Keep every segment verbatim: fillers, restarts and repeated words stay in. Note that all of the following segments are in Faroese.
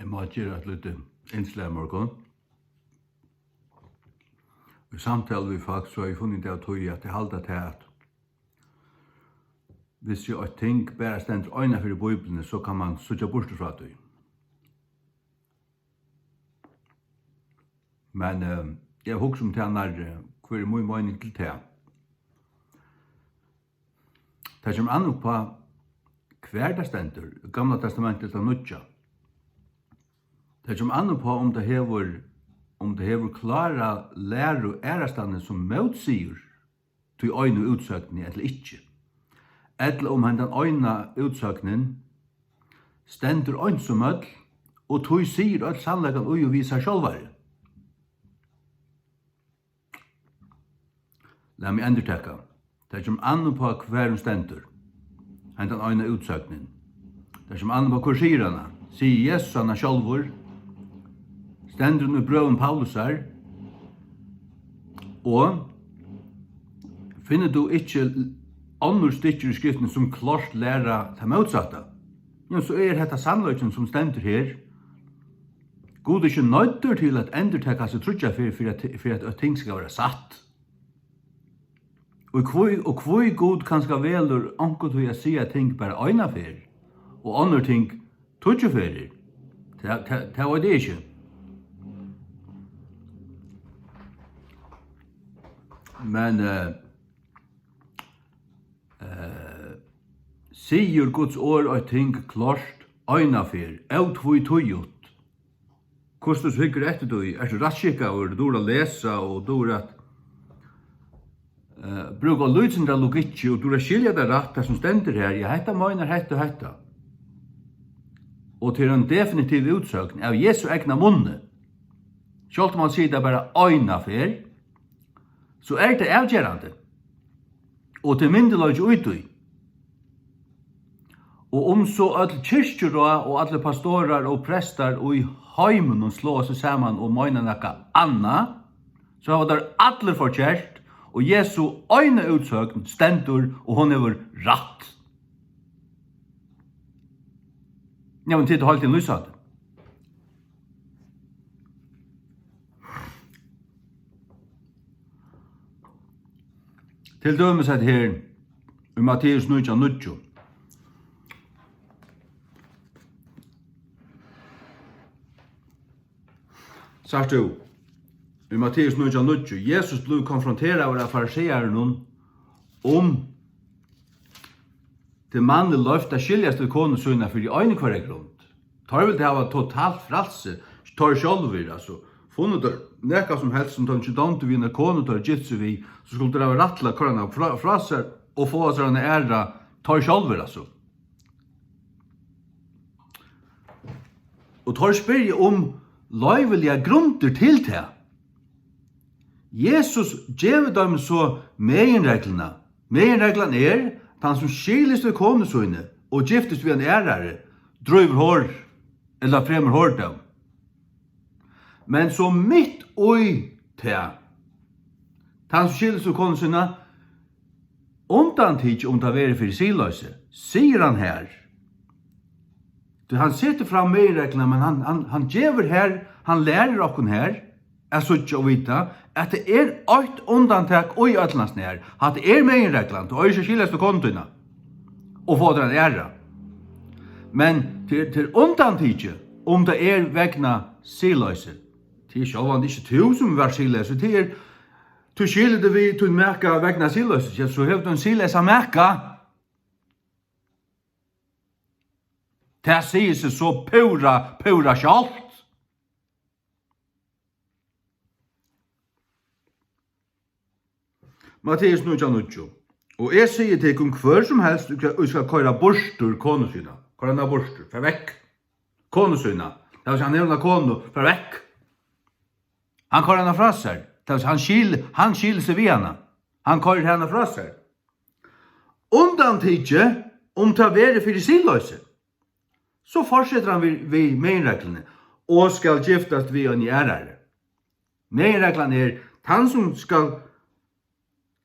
Eg má gera eitt lítið innslag í morgun. Í samtalu við fólk, so havi eg funnið út av tí, at tey halda tað, at hvis jú eitt ting bara stendur eina ferð í Bíbliuni, so kann mann síggja burtur frá tí. Men, eh, eg hugsi um tað nærri, hvør er mín meining til tað? Tað kemur an upp á, hvar tað stendur, Gamla Testamentið ella Nýggja. Tað kemur an upp á, um tað hevur, um tað hevur klára læru aðrastaðni, sum mótsigur tí einu útsøgnini ella ikki, ella um hendan eina útsøgnin stendur einsamøll og tí sigur øll sannleikan í og við sær sjálvari. Lat meg endurtaka. Tað kemur an upp á, hvar hon stendur, hendan eina útsøgnin. Tað kemur an upp á, hvør sigur hana. Sigur Jesus hana sjálvur? Stendur hon í brøvum Paulusar? Og finnur tú ikki onnur stykkir í Skriftini, sum klárt læra tað mótsatta, ja, so er hetta sannleikin, sum stendur her. Gud er ikki noyddur til at endurtaka seg tríggjar ferðir, fyri at, fyri at eitt ting skal vera satt. Og hví, og hví Gud kanska velur onkuntíð at siga ting bara eina ferð, og onnur ting tíggju ferðir, tað, tað, tað veit eg ikki. Men, eh, eh, sigur Guds orð eitt ting klárt eina ferð, ótvítíðugt, hvussu tú hyggur eftir tí, ert tú rættskikkaður, tú dugir at lesa og dugir at, eh, brúka lítið av logikki og dugir at skilja tað rætt, tað sum stendur her, ja, hetta meinar hetta og hetta. Og tað er ein definitiv útsøgn av Jesu egna munni. Sjálvt um hann sigur tað bara eina ferð, so er tað avgerandi. Og tað er myndugleiki í tí. Og um so øll kirkjuráð og allir pastorar og prestar í heiminum sláa seg saman og meina nakað annað, so hava teir allir forkert, og Jesu eina útsøgn stendur, og hon hevur rætt. Ja, men tit halda lýsandi. Til dømis hetta her í Matteus nítjan níggju. Sært tú? Í Matteus nítjan níggju, Jesus blívur konfronteraður av farisearunum, um tað er manni loyvt at skiljast við konu sína fyri ein og hvørja grund. Teir vildu hava totalt frælsi, teir sjálvir, altso, funnu teir nakað sum helst, sum teimum ikki dámdi við eina konu, teir giftu seg við, so skuldu teir hava rætt til at koyra hana frá, frá sær og fáa sær eina aðra, teir sjálvir, altso. Og teir spyrja um loyviligar grundir til tað. Jesus gevur teimum so meginregluna. Meginreglan er, tann sum skilist við konu síni og giftist við eini aðrari, drívur hor ella fremur hordóm. Men so mitt í tað, tann sum skilist við konu sína, undantikið, um tað verður fyri siðloysi, sigur hann her. Tí hann setur fram meginregluna, men hann, hann, hann gevur her, hann lærir okkum her at síggja og vita, at tað er eitt undantak í øllum hasum her. Hatta er meginreglan, tú eigur ikki at skiljast við konu tína og fáa tær eina aðra. Men tað er, tað er undantikið, um tað er vegna siðloysi. Tað er sjálvandi ikki tú, sum var siðleysur, tað er, tú skilir teg við tín maka vegna siðloysis, ja, so hevur tú ein siðleysan maka. Tað sigur seg so púra, púra sjálvt. Matteus nítjan níggju. Og eg sigi tykkum, hvør sum helst, ið skal koyra burtur konu sína, koyra hana burtur, far vekk, konu sína, tað vil siga, hann hevur eina konu, far vekk. Hann koyrir hana frá sær, tað vil siga, hann skil-, hann skilir seg við hana, hann koyrir hana frá sær. Undantikið, um tað verður fyri siðloysi, so fortsetur hann við, við meginregluni, og skal giftast við eini aðrari. Meginreglan er, tann sum skal,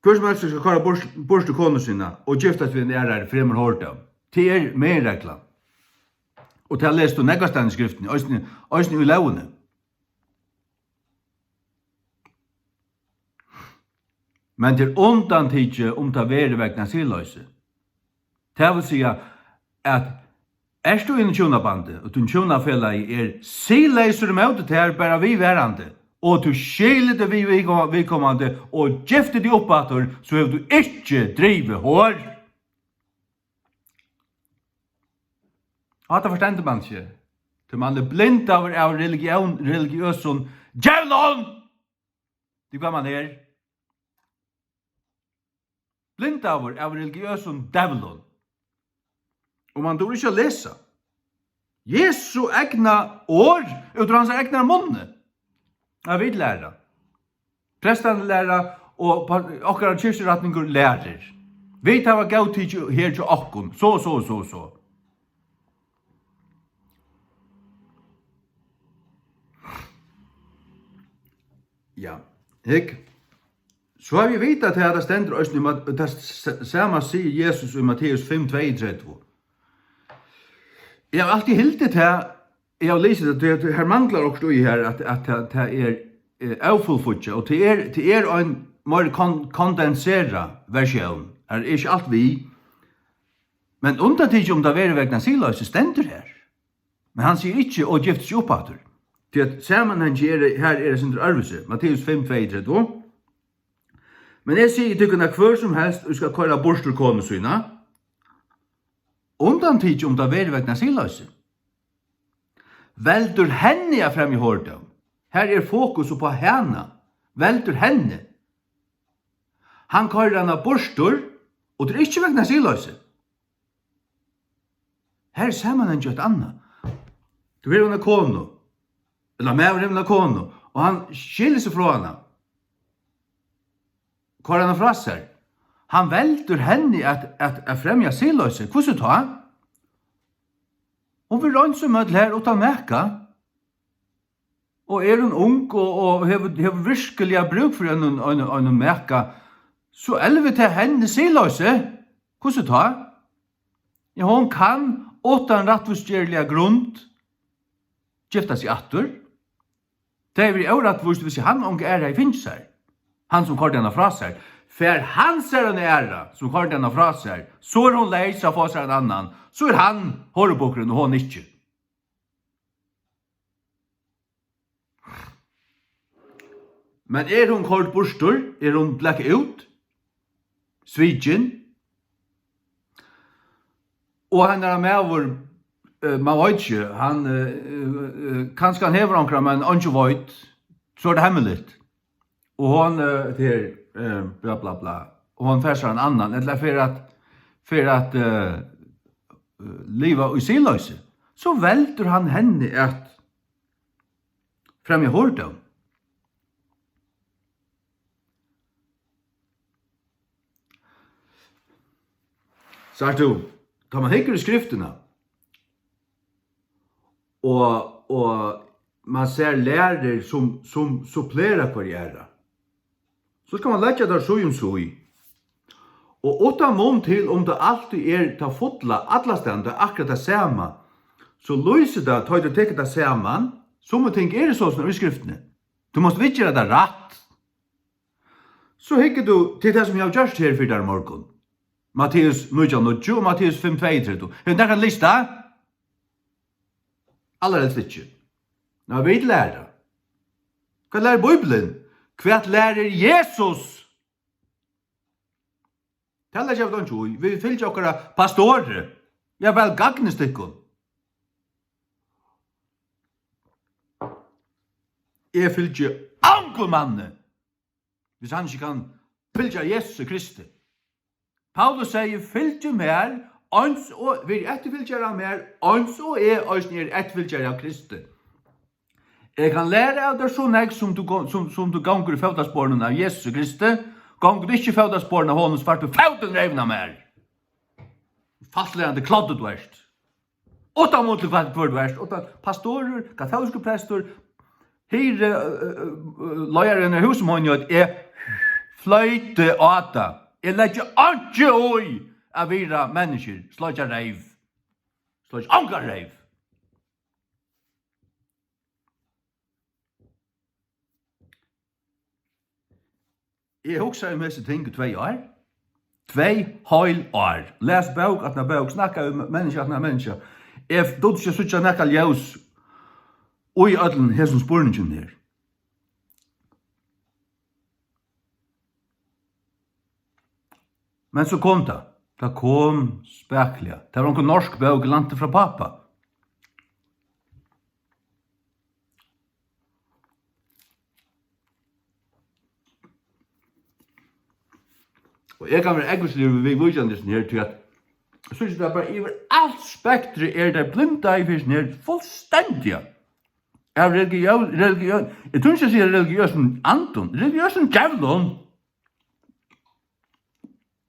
hvør sum helst skal koyra burt, burtur konu sína og giftast við eini aðrari, fremur hordóm. Tað er meginreglan. Og tað lesur tú nógvastaðni í Skriftini, eisini, eisini í Lógini. Men tað er undantikið, um tað verður vegna siðloysi. Tað vil siga, at ert tú í einum hjúnabandi, og tín hjúnafelagi er siðleysur ímóti tær bara viðvarandi, og tú skilir teg við viðko-, viðkomandi og giftir teg upp aftur, so hevur tú ikki drivið hor. Og hatta forstendur mann ikki, tí mann er blindaður av religión, religiøsum djevlum! Tí hvat mann er? Blindaður av religiøsum djevlum. Og mann dugir ikki at lesa. Jesu egna orð út úr hansara egna munni. At vit læra. Prestarnir læra, og pa-, okkara kirkjurætningur lærir. Vit hava góðtikið her hjá okkum. So, so, so, so. Ja, hygg. So havi eg vitað, at tað stendur eisini um, at tað s-, sama sigur Jesus í Matteus fimm tveyogtretivu. Eg havi altíð hildið tað, eg havi lisið tað, tað, her manglar okkurt í her, at, at tað, tað er, eh, ófullfíggjað, og tað er, tað er ein meir kon-, kondenserað versjón. Her er ikki alt við. Men undantikið, um tað verður vegna siðloysis, stendur her. Men hann sigur ikki, og giftist ikki upp aftur. Tí at samanhangið er, her er eitt sindur øðrvísi. Matteus fimm tveyogtretivu. Men eg sigi tykkum, at hvør sum helst, ið skal koyra burtur konu sína, undantikið, um tað verður vegna siðloysi, veldur henni at fremja hordóm. Her er fokus upp á hana. Veldur henni. Hann koyrir hana burtur, og tað er ikki vegna siðloysi. Her er samanhangin eitt annað. Tú hevur eina konu, ella maður hevur eina konu, og hann skilur seg frá hana. Koyrir hana frá sær. Hann veldur henni at, at, at fremja siðloysi. Hvussu tá? Hon verður eins og møll her uttan maka. Og er hon ung og, og hevur, hevur virkiliga brúk fyri einum, einum, einum maka, so elvir tað henni siðloysi. Hvussu tá? Ja, hon kann uttan rættvísgerliga grund gifta seg aftur. Tað hevði verið órættvíst, hvis hann onga aðra hevði fingið sær. Hann, sum koyrdi hana frá sær. Fær hann sær eina aðra, sum koyrdi hana frá sær, so er hon leys at fáa sær ein annan. So er hann horubukurin og hon ikki. Men er hon koyrd burtur, er hon blakað út, svikin, og hennara maður, eh, mann veit ikki, hann, eh, eh, eh, kanska hann hevur onkran, men eingin veit, so er tað hemmiligt. Og hon, eh, hetta her, eh, bla, bla, bla. Og hon fær sær ein annan, ella fer at, fer at, eh, eh, liva í siðloysi. So veldur hann henni at fremja hordóm. Sært tú, tá mann hyggur í skriftina, og, og mann sær lærur, sum, sum supplera hvørja aðra, so skal mann leggja tær síð um síð. Og uttan mun til, um tað altíð er tað fulla allastaðni, tað er akkurát tað sama, so lýsir tað, tá ið tú tekur tað saman, summi ting eru so sum í skriftini. Tú mást viðgera tað rætt. So hyggur tú til tað, sum eg havi gjørt her fyri tær í morgun. Matteus nítjan níggju og Matteus fimm tveyogtretivu. Hevur tú nakran lista? Allarhelst ikki. Ná, vit læra. Hvat lærir Bíblian? Hvat lærir Jesus? Tað leggja vit einki í. Vit fylgja okkara pastori. Ja, væl gagnist tykkum. Eg fylgi ongum manni, hvis hann ikki kann fylgja Jesusi Kristi. Paulus segði: "Fylgið mær, eins og, verið eftirfylgjarar mær, eins og eg eisini eri eftirfylgjari av Kristi." Eg kann læra av tær so nógv, sum tú go-, sum, sum tú gongur í fótasporunum av Jesusi Kristi. Gongur tú ikki í fótasporunum av honum, so fært tú fótin rivna av mær. Fastlærandi kloddur tú ert. Uttan mun til hvat, hvør tú ert. Uttan pastorur, katólskur prestur, hirði, eh, eh, eh, leiðarin í húsum, hon gjørdi, eg floyti á tað. Eg leggi einki í at virða menniskjur. Slá ikki reyv. Slá ikki ongan reyv. Eg hugsaði um hesi ting í tvey ár. Tvey heil ár. Las bók aftan á bók, snakkaði við menniskja aftan á menniskja. Eg dugdi ikki at síggja nakað ljós í øllum hesum spurninginum her. Men so kom tað. Tað kom spakuliga. Tað var onkur norsk bók, Langt frá pápa. Og eg kann vera ógvusliga viðvíkjandi hesum her, tí at eg síggi tað bara yvir alt spektrið, eru tey blindaði fyri hesum her fullstendiga. Av religió-, religió-, eg tími ikki at siga religiøsum andum, religiøsum djevlum.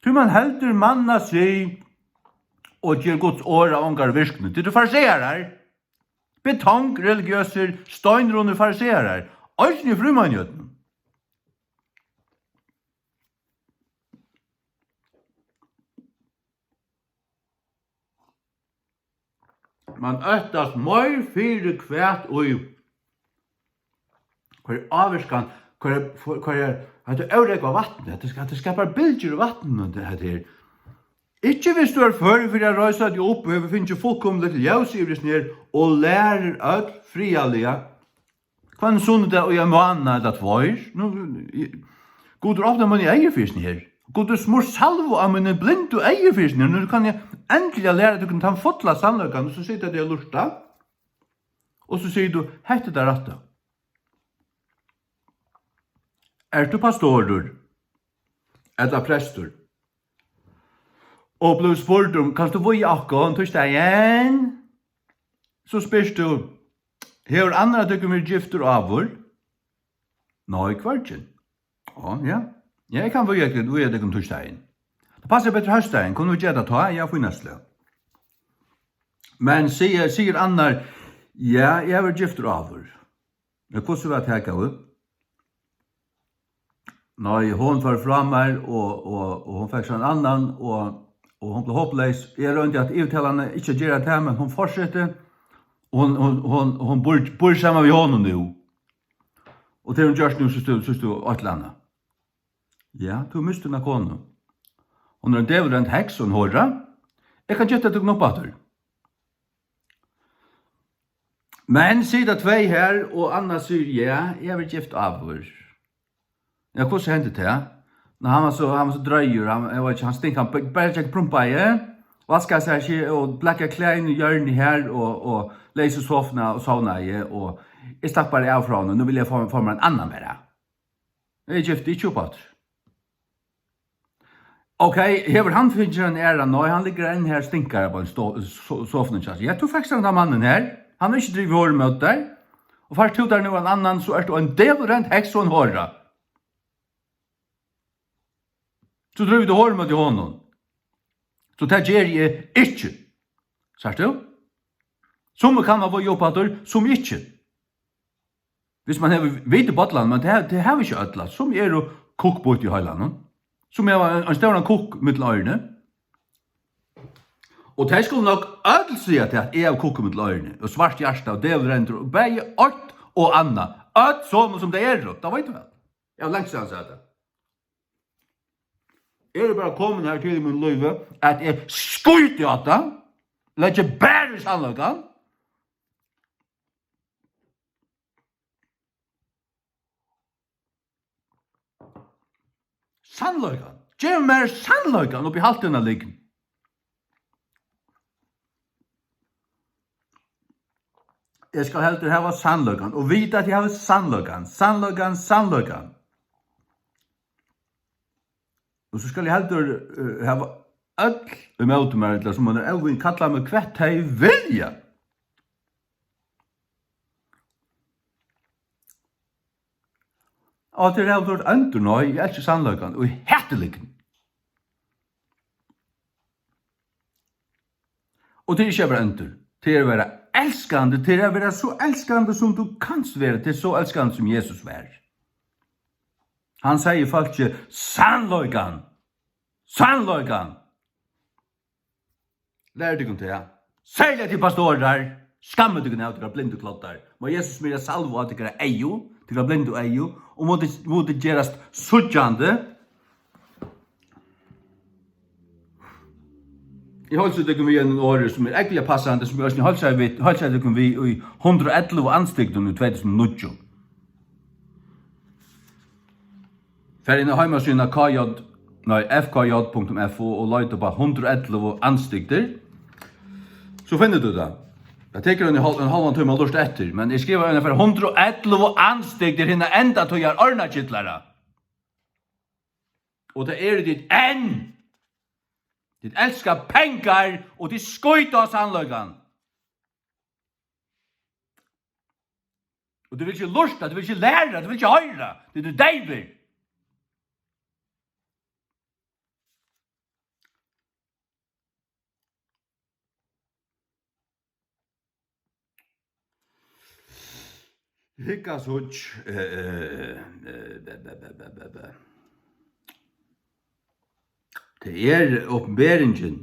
Tí man heldur manna sig og ger Guds orð av ongari virkni. Tit eru farisearar. Betong, religiøsir, steinrunnir farisearar. Eisini í frímeinigheitini. Man óttast meir fyri hvat í, hvør er ávirkan, hvør er, hvør er, hetta er órógva vatn, hetta ska-, hetta skapar bylgjur í vatninum, hetta her. Ikki viss tú ert førur fyri at reisa teg upp og hevur fingið fullkomligt ljós yvir teg her og lærir øll friðarliga, hvønn sunnudag í ein mánað ella tveir. Nú, Gud, opna míni eygu fyri hesum her. Gud, smurr salvu á míni blindu eygu fyri hesum her. Nú kann eg endiliga læra tykkum tann fulla sannleikan. Og so sita tey og lurta. Og so sigur tú, hetta er tað rætta. Ert tú pastorur? Ella prestur? Og blívur spurdur um, kanst tú vígja okkum týsdagin? So spyrt tú, hevur annar av tykkum verið giftur áður? Nei, hvørgin. Á, ja. Ja, eg kann vígja, vígja tykkum týsdagin. Tað passar betur hósdagin, kunnu vit gera tað tá? Ja, fínasta slag. Men sigur, sigur annar, ja, eg havi verið giftur áður. Men hvussu var tað, góði? Nei, hon fór frá mær, og, og, og hon fekk sær ein annan, og, og hon bleiv hopleys. Eg royndi at yvirtala hana ikki at gera tað, men hon fortsetti. Og hon, hon, hon, hon býr, býr saman við honum nú. Og tað hon gjørt nú, síðst tú, síðst tú eitt ella annað. Ja, tú misti eina konu. Hon er ein dævulrend heks og ein hora. Eg kann gifta tykkum upp aftur. Men sita tvey her, og annar sigur, ja, eg havi verið gift áður. Ja, hvussu hendi tað? Nei, hann var so, hann var so dreygur, hann, eg veit ikki, hann stink, hann b-, bara gekk prumpaði, vaskaði sær ikki, og blakkaði klæðini í hjørnuni her, og, og legði seg í sofuna og sovnaði, og eg stakk bara av frá honum, nú vil eg fáa, fáa mær ein annan bara. Eg gifti ikki upp aftur. Ok, hevur hann fingið ein aðra? Nei, hann liggur enn her, stinkar á ein sto-, so-, sofuni hjá sær. Ja, tú fekst hann, tann mannin her. Hann hevur ikki drivið orð móti tær. Og fært tú tær nú ein annan, so ert tú ein dævulrend heks og ein hora. So drívur tú orð móti honum. So tað geri eg ikki. Sært tú? Summi kann man vígja upp aftur, summi ikki. Viss man hevur vit í bollanum, men tað, tað hava ikki øll, altso. Sum eru kukkbýtt í heilanum. Sum hava ein, ein stóran kukk millum oyruni. Og tey skulu nokk øll siga tað, at eg havi kukk millum oyruni, og svart hjarta, og dævulrendur, og bæði eitt og annað. Øll somu sum tey eru, tað veit tú væl. Eg havi langt síðan sæð tað. Eg eri bara komin her til í mínum lívi, at eg skíti á tað, leggi bara í sannleikan. Sannleikan. Gev mær sannleikan upp í halvtina lygn. Eg skal heldur hava sannleikan og vita, at eg havi sannleikan, sannleikan, sannleikan. Og so skal eg heldur, eh, hava øll ímóti mær, ella sum man er óvin, kalla meg hvat tey vilja. Og tað er, hava tú orðið óndur? Nei, eg elski sannleikan og eg hati lygn. Og tað er ikki at vera óndur. Tað er at vera elskandi. Tað er at vera so elskandi, sum tú kanst vera. Tað er so elskandi, sum Jesus var. Hann segði fólki sannleikan. Sannleikan. Lærið tykkum tað. Serliga tit pastorar. Skammið tykkum av, tykkara blindu kloddar. Má Jesus smyrja salvu á tykkara eygu. Tykkara blindu eygu, og mugu, mugu gerast síggjandi. Eg heilsi tykkum við einum orði, sum er ógvuliga passandi, sum eg eisini heilsaði við, heilsaði tykkum við í hundrað og ellivu andstygdum í tvey túsund og níggju. Far inn á heimasíðuna K J, nei, F K J punktum F O og leit upp á hundrað og ellivu andstygdir. So finnur tú tað. Tað tekur ein hálv-, ein hálvan tíma at lurta eftir, men eg skrivaði eina ferð hundrað og ellivu andstygdir hinna endatíðar ornakillara. Og tað eru tit enn. Tit elska pengar og tit skíta á sannleikan. Og tit vilja ikki lurta, tit vilja ikki læra, tit vilja ikki hoyra. Tit eru deyvir. Hygg at síggj, eh, eh, eh, be, be, be, be, be, be. Tað er opinberingin.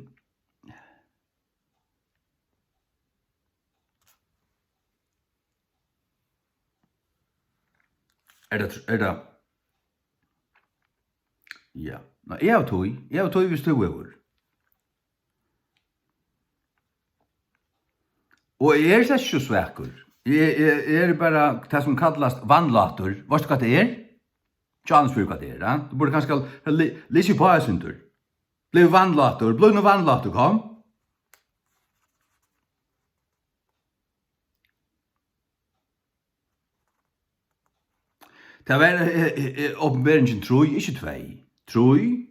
Er tað, er tað? Ja. Nei, eg havi tíð. Eg havi tíð, viss tú hevur. Og eg eri slett ikki so svakur. Eg, eg, eg eri bara tað, sum kallast vanlátur. Veitst tú, hvat tað er? John spyr, hvat tað er, ja? Tú burdi kanska li-, lisið upp á eitt sindur. Blív vanlátur. Blív nú vanlátur, kom. Tað var, eh, eh, eh, Opinberingin trý, ikki tvey. Trý.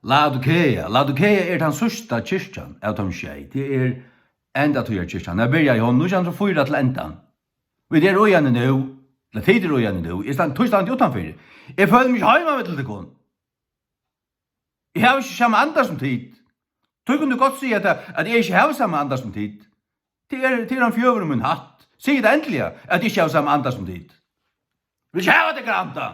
Laodikea. Laodikea er tann síðsta kirkjan av teimum sjey. Tað er endatíðarkirkjan. Har byrjaði hon nítjan hundrað og fýra til endan. Vit eru í henni nú. Ella tit eru í henni nú. Eg stand-, tí standi eg uttanfyri. Eg føli meg ikki heima við til tykkum. Eg havi ikki sama anda sum tit. Tí kunnu gott siga tað, at eg ikki havi sama anda sum tit. Tað er, tað er ein fjøður um mín hatt. Sig tað endiliga, at eg ikki havi sama anda sum tit. Vil ikki hava tykkara anda.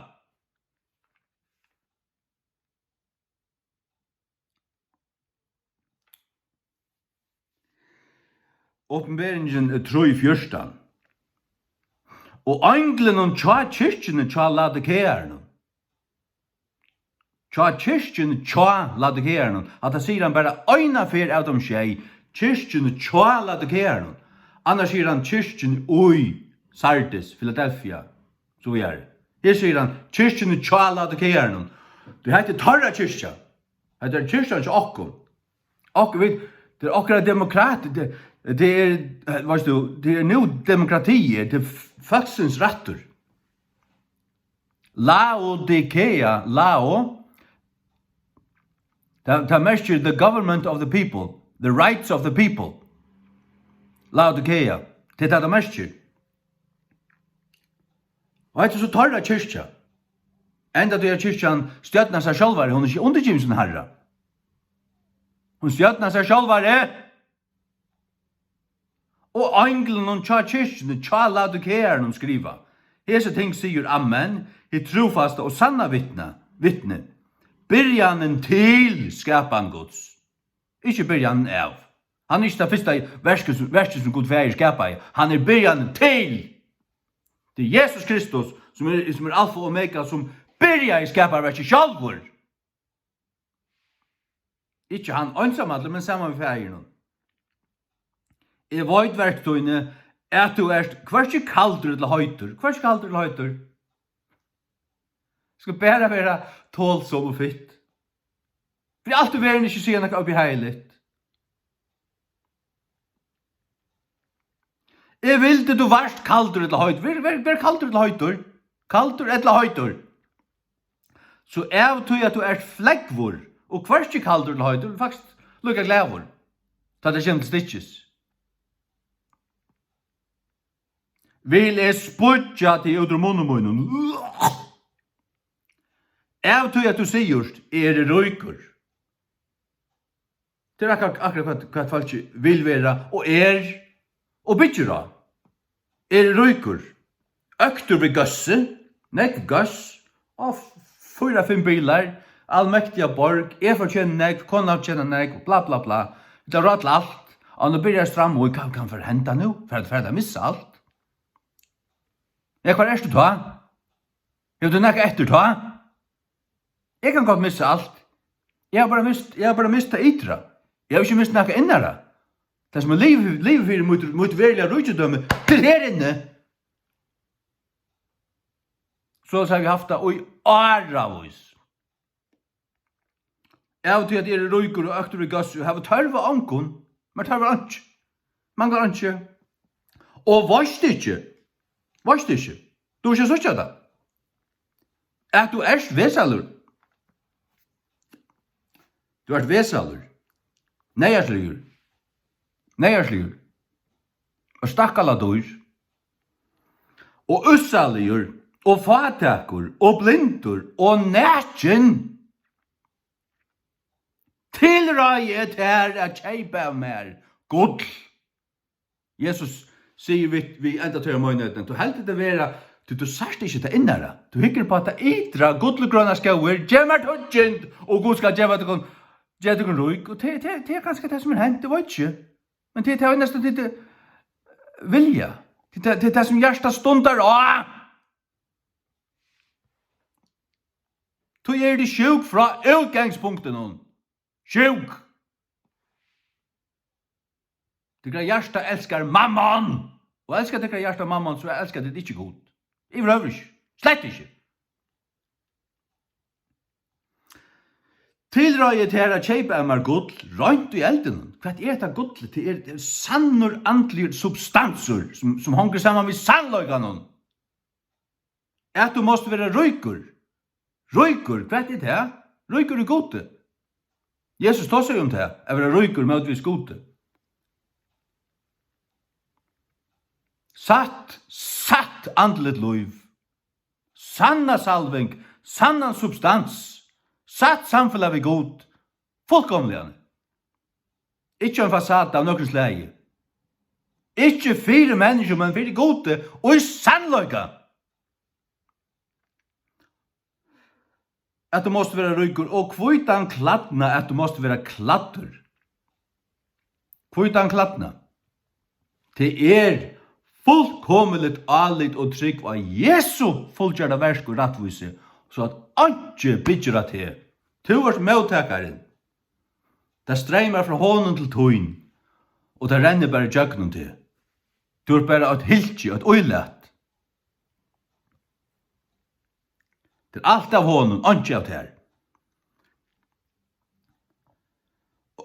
Opinberingin er trý fjúrtan. Og einglinum hjá kirkjuni hjá Laodikearunum. Hjá kirkjuni hjá Laodikearunum. Hatta sigur hann bara eina ferð av teimum sjey. Kirkjuni hjá Laodikearunum. Annars sigur hann kirkjuni í Sardis, Filadelfia, so víðari. Her sigur hann kirkjuni hjá Laodikearunum. Tí hetta er teirra kirkja. Hetta er kirkjan hjá okkum. Okkum, vit, tað er okkara demokrati, tað, tað er, eh, veitst tú, tað er nú demokrati, tað er f-, fólksins rættur. Laodikea, Lao, tað, tað merkir the government of the people, the rights of the people. Laodikea, tað er tað, tað merkir. Og hetta er so teirra kirkja. Endatíðarkirkjan stjórnar sær sjálvari, hon er ikki undirgivin sín Harra. Hon stjórnar sær sjálvari. Og einglinum hjá kirkjuni, hjá Laodikearunum skriva: Hesi ting sigur Amen, hið trúfasta og sanna vitna, vitni, byrjanin til skapan Guds. Ikki byrjanin av. Hann er ikki tað fyrsta verkið, sum, verkið, sum Gud Faðir skapaði. Hann er byrjanin til. Tað er Jesus Kristus, sum er, sum er alfa og omega, sum byrjaði skaparverkið sjálvur. Ikki hann einsamallur, men saman við Faðirinum. Eg veit verk tíni, at tú ert hvørki kaldur ella heitur. Hvørki kaldur ella heitur. Skal bara vera tolsom og fitt. Fyri alt í verðini ikki siga nakað óbehagligt. Eg vildi, tú vart kaldur ella heitur. Ver, ver, ver kaldur ella heitur. Kaldur ella heitur. So av tí at tú ert flógvur og hvørki kaldur ella heitur, ert tú faktiskt líka glaður, tá tað kemur til stykkis. Vil eg spýggja teg út úr munni mínum? Av tí at tú sigurt: Eg eri ríkur. Tað er akkurát, akkurát hvat, hvat fólkið vil vera og er og byggir á. Eri ríkur. Øktur við góðsi, nógv góðs, og f-, fýra, fimm bilar, almektiga borg, eg fortjeni nógv, konan tjenar nógv, bla, bla, bla. Vit hava ráð til alt. Og nú byrjar stramma í, hvat kann fara at henda nú? Fara, fara at missa alt? Ja, hvar ert tú tá? Hevur tú nakað eftir tá? Eg kann gott missa alt. Eg havi bara mist, eg havi bara mist tað ytra. Eg havi ikki mist nakað innara. Tað sum eg livi, livi fyri mítt, mítt veruliga ríkidømi, tað er her inni. Soleiðis havi eg havt tað í áravís. Av tí at eg eri ríkur og øktur í góðsi og havi tørv á ongum, mær tørvar einki, manglar einki. Og veitst ikki, veitst ikki, tú ert ikki at síggja tað, at tú ert vesaligur. Tú ert vesaligur, neyðarsligur, neyðarsligur og stakkaladýr og ússaligur og fátækur og blindur og nakin. Tilráði eg tær at keypa av mær gull. Jesus sigur við, við enda tørra meinheitina, tú heldur tað vera, tí tú sært ikki tað innara. Tú hyggur upp á tað ytra, gullgrøna skógir, gev mær tíggjund, og Gud skal geva tykkum, geva tykkum rík. Og tað, tað, tað er kanska tað sum er hent, eg veit ikki. Men tað er tað einasta, tit vilja. Tað er tað, tað er tað sum hjartað stundar á. Tí eru tit sjúk frá útgangspunktinum. Sjúk! Tykkara hjarta elskar mammon. Og elskar tykkara hjarta mammon, so elskar tit ikki Gud. Yvirhøvur ikki. Slett ikki. Tilráði eg tær at keypa av mær gull, reint í eldinum. Hvat er hetta gullið? Tað er, tað er sannur andligur substansur, sum, sum hongur saman við sannleikanum. At tú mást vera ríkur. Ríkur, hvat er tað? Ríkur í Gudi. Jesus tosar jú um tað, at vera ríkur mótvegis Gudi. Satt, satt andligt lív. Sanna salving, sannan substans, satt samfelag við Gud, fullkomliga. Ikki ein fasada av nøkrum slagi. Ikki fyri menniskjum, men fyri Gudi og í sannleika. At tú mást vera ríkur, og hvítan klædnað, at tú mást vera klæddur. Hvítan klædnað. Tað er fullkomiligt álit og trúgv á Jesu fullgjørda verk og rættvísi, so at einki byggir á teg. Tú ert móttakarin. Tað streymar frá honum til tín, og tað rennur bara ígjøgnum teg. Tú ert bara eitt hylki, eitt ílat. Tað er alt av honum, einki av tær.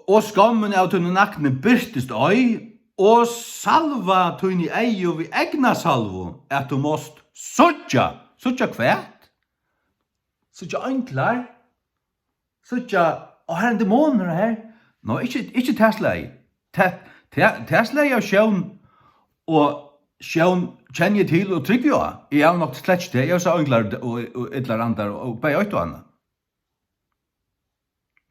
Og skammin av tínum nakni birtist ei, og salva tíni eygu við egna salvu, at tú mást síggja. Síggja hvat? Síggja einglar? Síggja, og her er ein demonur her. Nei, ikki, ikki tað slagið. Tað, tað, tað slagið av sjón og sjón kenni eg til og trúgvi á. Eg havi nokk slett ikki tað. Eg havi sæð einglar og, og illar andar og bæði eitt og annað.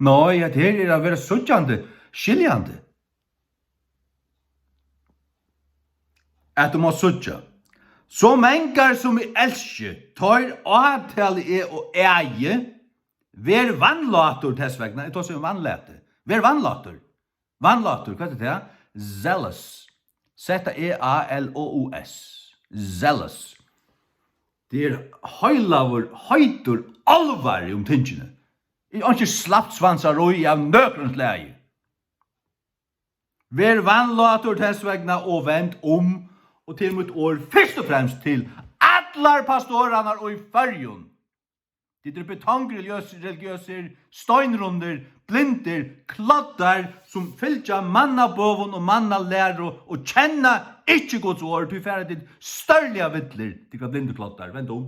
Nei, hetta her er at vera síggjandi, skiljandi. At tú mást síggja. So mangar sum eg elski, teir átali eg og æi, ver vanlátur tess vegna, eg tosi um vanlæti, ver vanlátur, vanlátur, hvat er tað? Zealous, Z E A L O U S, zealous, tað er heilagur, heitur álvari um tingini, eg einki slapt svansarí av nøkrum slagi. Ver vanlátur tess vegna og vend um, og til mítt orð fyrst og fremst til allar pastorarnar í Føroyum. Tit eru betongreligiøsir, religiøsir, steinrundir, blindir, kloddar, sum fylgja mannabøgum og mannalæru og kenna ikki Guds orð, tí fara tit stórliga villir, tykkara blindu kloddar. Vend um.